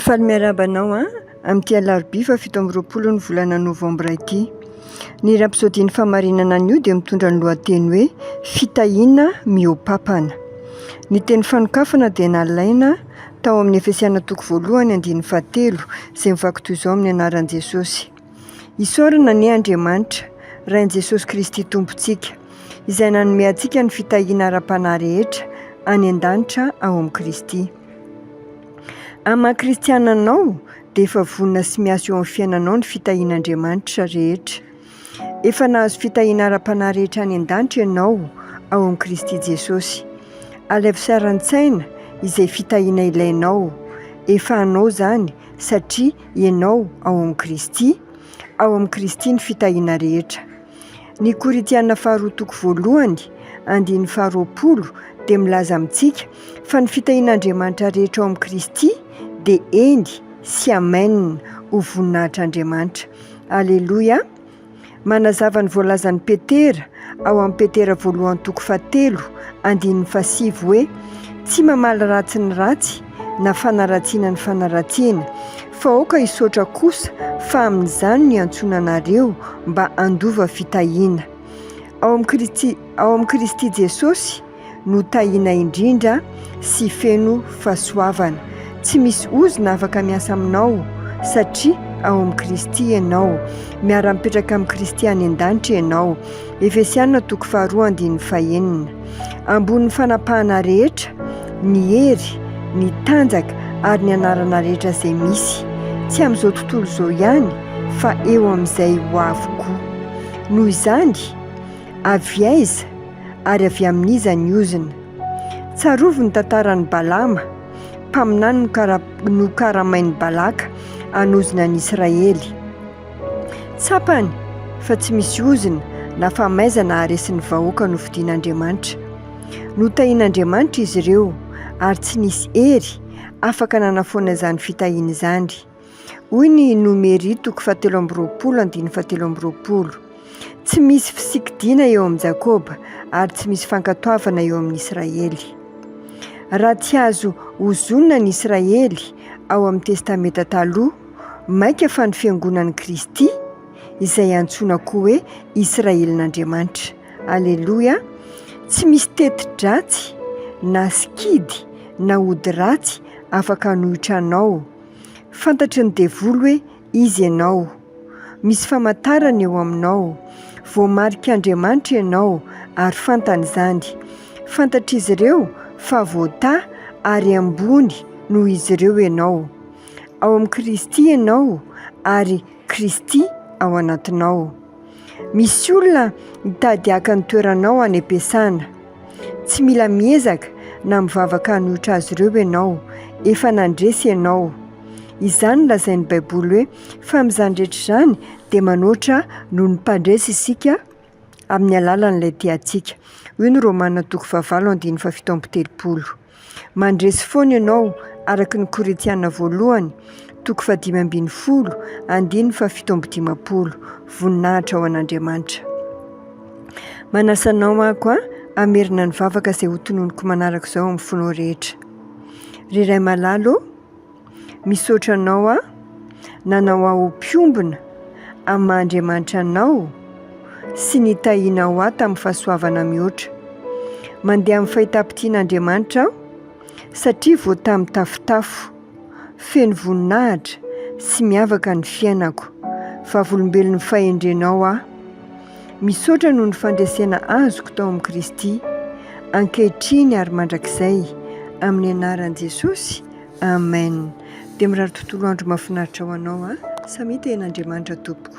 Faly miarahaba anao an, amin'ity alarobia faha 27 ny volana novambra ity. Ny rapsodin'ny fahamarinana anio dia mitondra ny lohateny hoe Fitahiana mihoa-papana. Ny teny fanokafana dia nalaina tao amin'ny Efesiana toko voalohany andininy fahatelo izay mivaky toy izao amin'ny anaran'i Jesosy. Isaorana anie Andriamanitra, Rain'i Jesosy Kristy Tompontsika, izay nanome antsika ny fitahiana ara-panahy rehetra any an-danitra ao amin'i Kristy. Amin'ny maha kristiana anao dia efa vonona sy miasa eo amin'ny fiainanao ny fitahian'Andriamanitra rehetra. Efa nahazo fitahiana ara-panahy rehetra any an-danitra ianao ao amin'i Kristy Jesosy. Alaivo sary an-tsaina izay fitahiana ilainao. Efa anao izany satria ianao ao amin'i Kristy. Ao amin'i Kristy ny fitahiana rehetra. Ny Korintiana faharoa toko voalohany, andininy faharoapolo dia milaza amintsika fa ny fitahian'Andriamanitra rehetra ao amin'i Kristy dia eny sy amen ho voninahitr'Andriamanitra. Aleloia! Manazava ny voalazan'i Petera ao amin'ny Petera voalohany toko fahatelo andininy fahasivy hoe, Tsy mamaly ratsy ny ratsy na fanaratsiana ny fanaratsiana, fa aoka hisaotra kosa fa amin'izany no iantsoana anareo mba handova fitahiana. Ao amin'i Kristy, ao amin'i Kristy Jesosy no tahiana indrindra sy feno fahasoavana. Tsy misy ozona afaka miasa aminao satria ao amin'i Kristy ianao. Miara-mipetraka amin'i Kristy any an-danitra ianao. Efesiana toko faharoa andininy fahenina. Ambonin'ny fanapahana rehetra, ny hery, ny tanjaka ary ny anarana rehetra izay misy, tsy amin'izao tontolo izao ihany fa eo amin'izay ho avy koa. Noho izany, avy aiza ary avy amin'iza ny ozona? Tsarovy ny tantaran'i Balama, mpaminany nokaramain'i Balaka hanozona an'i Israely. Tsapany fa tsy misy ozona na famaizana haharesy ny vahoaka nofidin'Andriamanitra. Notahian'Andriamanitra izy ireo, ary tsy nisy hery afaka nanafoana izany fitahiana izany. Hoy ny Nomery toko fahatelo amby roapolo andininy fahatelo amby roapolo, Tsy misy fisikidiana eo amin'i Jakoba, ary tsy misy fankatoavana eo amin'i Israely. Raha tsy azo ozonina ny Israely ao amin'ny Testamenta Taloha, mainka fa ny Fiangonan'i Kristy, izay antsoina koa hoe Israelin'Andriamanitra. Aleloia! Tsy misy teti-dratsy na sikidy na ody ratsy afaka hanohitra anao. Fantatry ny devoly hoe iza ianao. Misy famantarana eo aminao. Voamarik'Andriamanitra ianao ary fantany izany. Fantatr'izy ireo fa voatahy ary ambony noho izy ireo ianao. Ao amin'i Kristy ianao ary Kristy ao anatinao. Misy olona mitady haka ny toeranao any am-piasana. Tsy mila miezaka na mivavaka hanohitra azy ireo ianao, efa nandresy ianao. Izany no lazain'ny Baiboly hoe, Fa amin'izany rehetra izany dia manoatra noho ny mpandresy isika amin'ny alalan'ilay tia antsika. Hoy ny Romana toko fahavalo andininy fahafito amby telopolo. Mandresy foana ianao araka ny Korintiana voalohany toko fahadimy ambin'ny folo andininy fahafito amby dimampolo. Voninahitra ho an'Andriamanitra. Manasa anao aho a hamerina ny vavaka izay hotononiko manaraka izao amin'ny fonao rehetra. Ry Ray malala ô, misaotra anao aho nanao ahy ho mpiombona amin'ny maha Andriamanitra anao sy nitahianao ahy tamin'ny fahasoavana mihoatra. Mandeha amin'ny fahitam-pitian'Andriamanitra aho satria voatahy mitafotafo, feno voninahitra sy miavaka ny fiainako. Vavolombelon'ny fahendrenao aho. Misaotra noho ny fandresena azoko tao amin'i Kristy, ankehitriny ary mandrakizay, amin'ny anaran'i Jesosy, amen. Dia mirary tontolo andro mahafinaritra ho anao an. Samia tahian'Andriamanitra tompoko.